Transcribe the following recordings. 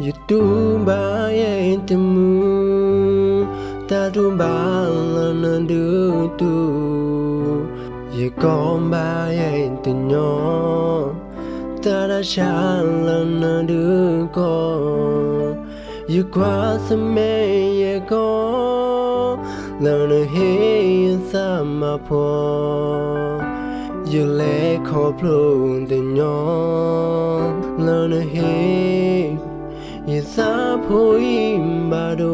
ယတူၢ်ဘၣ်ယဲၢ်တမုာ်, တၢ်တူၢ်ဘၣ်လၢနဒုးတူၢ်, ယကီဘၣ်ယဲၢ်တညီ, တၢ်တၢ်ဆါလၢနဒုးကီ, ယကွၢ်ဆၢၣ်မဲာ်ယဲၢ်ကီ, လၢနဟ့ၣ်ယသးမၤဖှီၣ်, ယလဲၤခီဖျိတညီ, လၢနဟ့ၣ် ယသးဖိအံၤဘၣ်ဒိ,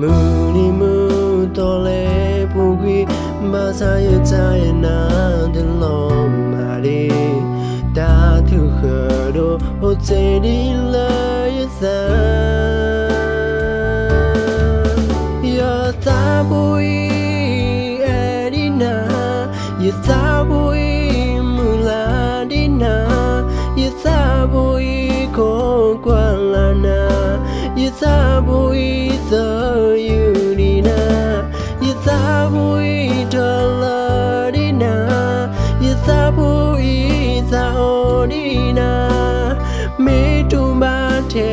မုၢ်နံၤမုၢ်သီလဲၤပူၤကွံာ်, ဘၣ်ဆၣ်ယတၢ်အဲၣ်နၤတလီၤမၢ်ဒံး, တၢ်ထုကဖၣ်ဒိၣ်အိၣ်စ့ၢ်ဒံးလၢယသး ယသးဖိအံၤအဲၣ်ဒံးနၤ, ယသးဖိအံၤမုၢ်လၢ်ဒံးနၤ, ယသးဖိအံၤခိးကွၢ်လၢ်နၤ, ယသးဖိအံၤသယုၢ်ဒံးနၤ, ယသးဖိအံၤတလၢဒံးနၤ, ယသးဖိအံၤသးအိၣ်ဒံးနၤ, မ့ၢ်တူၢ်ဘၣ်ထဲ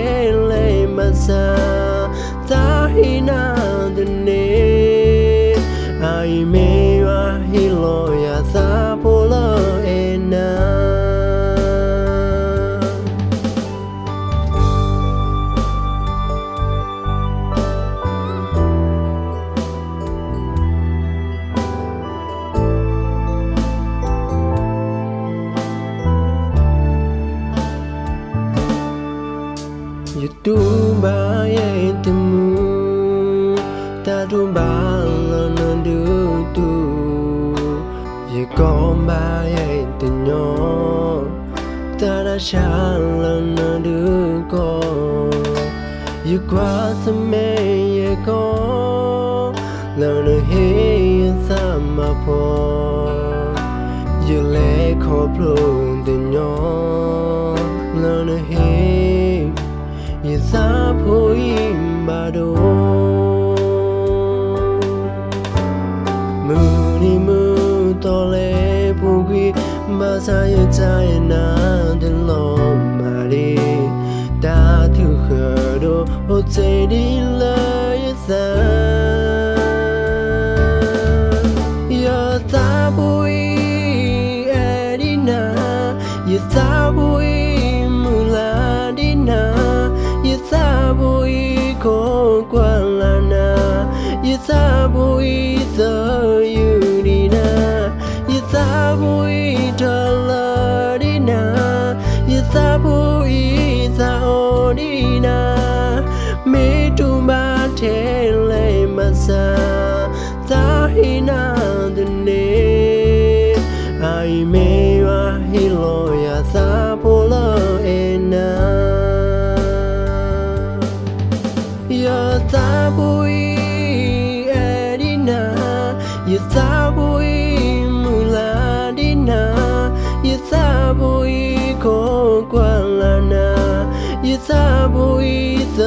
လဲၣ်ဘၣ်ဆၣ် သးဟ့ၣ်နၤတန့ၢ်, အအံၤမ့ၢ်ယွၤဟ့ၣ်လီၤယသးဖိလၢအဲၣ်နၤ ယတူၢ်ဘၣ်ယဲၢ်တမုာ်, တၢ်တူၢ်ဘၣ်လၢနဒုးတူၢ်, ယကီဘၣ်ယဲၢ်တညီ, တၢ်တၢ်ဆါလၢနဒုးကီ, ယကွၢ်ဆၢၣ်မဲာ်ယဲၢ်ကီ, လၢနဟ့ၣ်ယသးမၤဖှီၣ်, ယလဲၤခီဖျိတညီ, လၢနဟ့ၣ် ယသးဖိအံၤဘၣ်ဒိ, မုၢ်နံၤမုၢ်သီလဲၤပူၤကွံာ်, ဘၣ်ဆၣ်ယတၢ်အဲၣ်နၤတလီၤမၢ်ဒံး, တၢ်ထုကဖၣ်ဒိၣ်အိၣ်စ့ၢ်ဒံးလၢယသး ယသးဖိအံၤအဲၣ်ဒံးနၤ, ယသးဖိအံၤမုၢ်လၢ်ဒံးနၤ, ယသးဖိအံၤခိးကွၢ်လၢ်နၤ, ယသးဖိအံၤသယုၢ်ဒံးနၤ, ယသးဖိအံၤတလၢဒံးနၤ, ယသးဖိအံၤသးအိၣ်ဒံးနၤ, မ့ၢ်တူၢ်ဘၣ်ထဲလဲၣ်ဘၣ်ဆၣ် သးဟ့ၣ်နၤတန့ၢ်, အအံၤမ့ၢ်ယွၤဟ့ၣ်လီၤယသးဖိလၢအဲၣ်နၤ ယသးဖိအံၤအဲၣ်ဒံးနၤ, ယသးဖိအံၤမုၢ်လၢ်ဒံးနၤ, ယသးဖိအံၤခိးကွၢ်လၢ်နၤ, ယသးဖိအံၤသ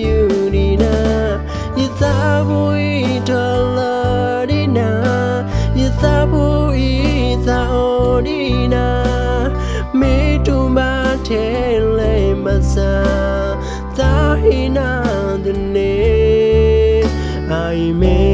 ယုၢ်ဒံးနၤ, ယသးဖိအံၤတလၢဒံးနၤ, ယသးဖိအံၤသးအိၣ်ဒံးနၤ, မ့ၢ်တူၢ်ဘၣ်ထဲလဲၣ်ဘၣ်ဆၣ် သးဟ့ၣ်နၤတန့ၢ်, အအံၤမ့ၢ်